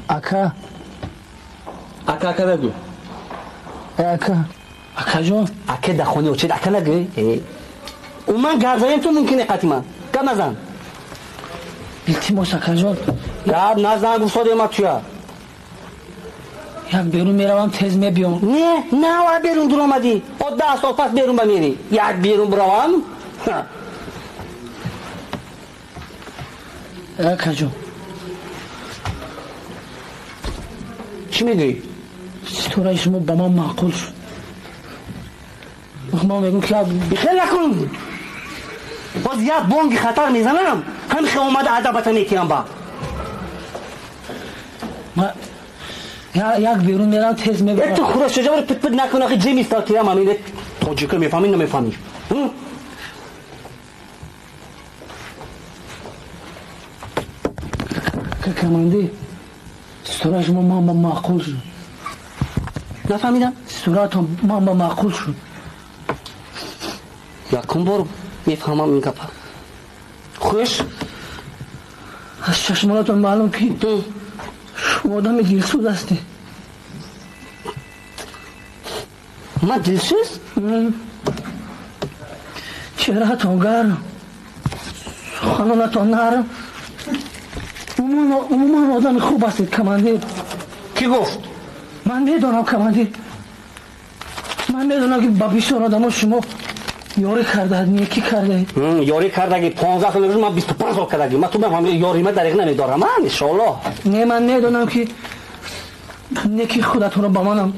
Ака. Ака, ака нагӯ. Ака. Акаҷон. Ака дар хонаи очед, ака нагӯ. Умуман гап занем ту мумкин қати ман. Гап назан. Илтимос, акаҷон. Гап назан, гуфтодем ма туя. Як берун меравам, тез мебиём. Не, нава берун дуромадӣ. О 10 сол пас берун ба мерӣ. Як берун биравам. Акаҷон. Чӣ мегӯӣ? Ситораи шумо ба ман маъқул шуд. Ман мегӯм ки бихел накун. Боз як бонги хатар мезанам, ҳамин хел омада адабата метиҳам ба. Як берун мерам, тез мебарам. Ту хура шуҷа пит пит накун, ахи ҷим истотиям ҳамин тоҷика мефаҳмӣ намефаҳмӣ. Команди, ситораи шумо ман ба маъқул шуд. Нафаҳмидам. Ситораатон ман ба маъқул шуд. Якум бор мефаҳмам ин гапа. Хуш? Аз чашмонатон маълум ки шумо одами дилсӯз ҳастед. Ман дилсӯз? Чеҳраатон гарм, суханонатон нарм. Умуман одами хуб ҳастед, командир. Кӣ гуфт? Ман медонам, командир. Ман медонам ки ба бисёр одамо шумо ёрӣ кардаед, некӣ кардаед. Ёрӣ кардаги 15 сол мешуд, ман 25 сол кардаги. Ман ту мефаҳмам, ёрима дариқ намедорам, а иншоаллоҳ. Не, ман медонам ки некӣ худатонро ба манам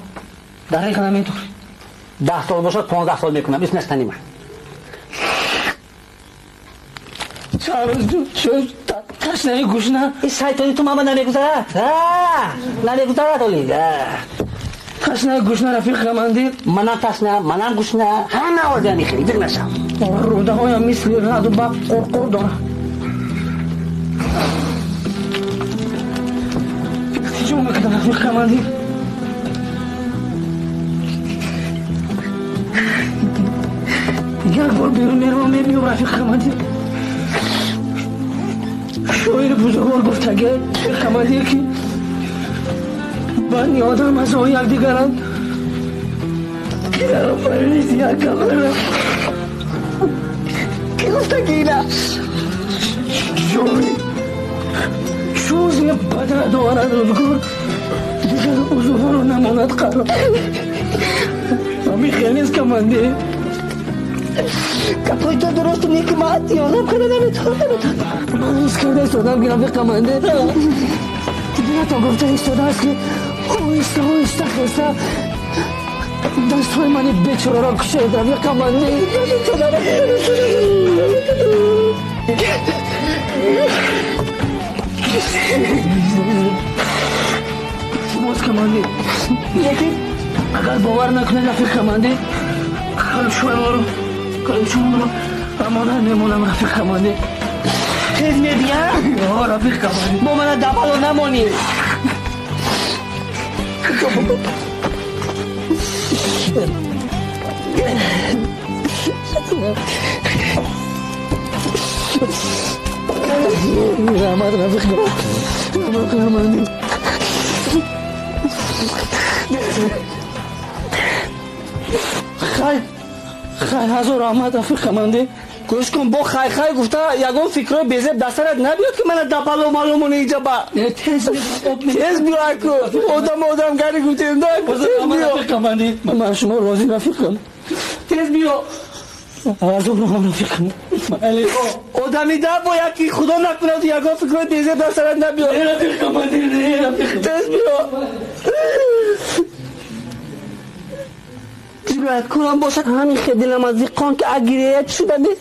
дариқ намедоред. 10 сол бошад, 15 сол мекунам, ис настанӣ ман. Ташнаи гушна. Ин шайтони ту мама намегузарад. Намегузарад оли. Ташнаи гушна, рафиқ командир. Манам ташна, манам гушна. Ҳама одами хеле дир нашав. Рӯдаҳоям мисли раъду барқ қурқур дорад. Илтиҷо мекунам, рафиқ командир. Як бор берун меравам, мебиём, рафиқ командир. Шоири бузургвор гуфтаги, командир, ки бани одам аз он якдигаранд, ки дар офариниши як гавҳаранд. Кӣ гуфтаги ина? Ҷои ҷузъи бадан дорад рӯзгор, дигар узвҳоро намонад қарор. Ҳамин хел нест, командир? Гапҳои ту дуруст, не ки ман ёрдам карда наметавонам. Ман ҳис карда истодам, ки рафиқ командир, дилатон гуфта истодааст ки оҳиста оҳиста хеста дастҳои мани бечораро кушоед, рафиқ командир. Боз командир, лекин агар бовар накунед, рафиқ командир, калшоро калшоро амонат мемонам, рафиқ командир. Тез мебиям? Рафиқ командир. Бо мана дабало намонӣ. Раҳмат, рафиқ командир. Хай, хай, ҳазор раҳмат, рафиқ командир. Гӯш кун, бо хай-хай гуфта ягон фикрҳои безеб дар сарат набиёд ки мана дапало малумони иҷа ба. Тез биё, аку. Одам одамгари гуфтем, да? Тез биё. Рафиқ командир, ман шумо розӣ, рафиқам. Тез биё. Ҳазор раҳмат, рафиқ. Одами да бояд ки худо накунад ягон фикрҳои безеб дар сарат набиёд. Рафиқ командир, рафиқ. Тез биё. Ҷинояткорам бошад, ҳамин хел дилам аз зиқон ки агиреят шуда бе.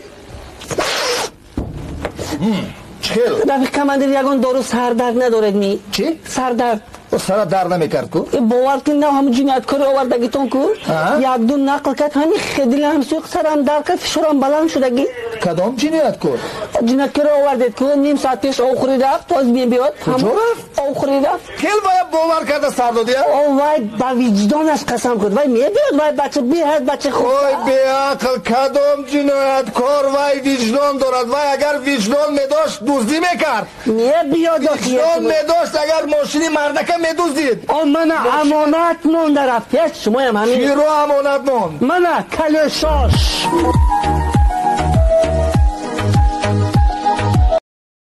Чӣ хел? Рафиқ командир, ягон дору сардард надоред ми? Чӣ? Сардард. Сара дар намекард ку? Бовар кун, на ҳамун ҷинояткори овардагитон ку, якду нақл кард, ҳамин хедилам сӯқ, сарам дар кард, фишорам баланд шудагӣ. Кадом ҷинояткор? Ҷинояткоро овардед ку, ним соат пеш овхӯрӣ рафт, тоз мебиёд. Куҷо рафт? Овхӯрӣ рафт. Хел вая бовар карда сар додия? О, вай ба виҷдонаш қасам хӯрд, вай мебиёд, вай бача беҳад бача хуб. Ой, беақл, кадом ҷинояткор вай виҷдон дорад? Вай агар виҷдон медошт, дуздӣ мекард? Мебиёд. Виҷдон медошт, агар мошини мардака медуздид? О, мана амонат монда рафт, шумоям ҳамин. Чиро амонат монд? Мана калешош.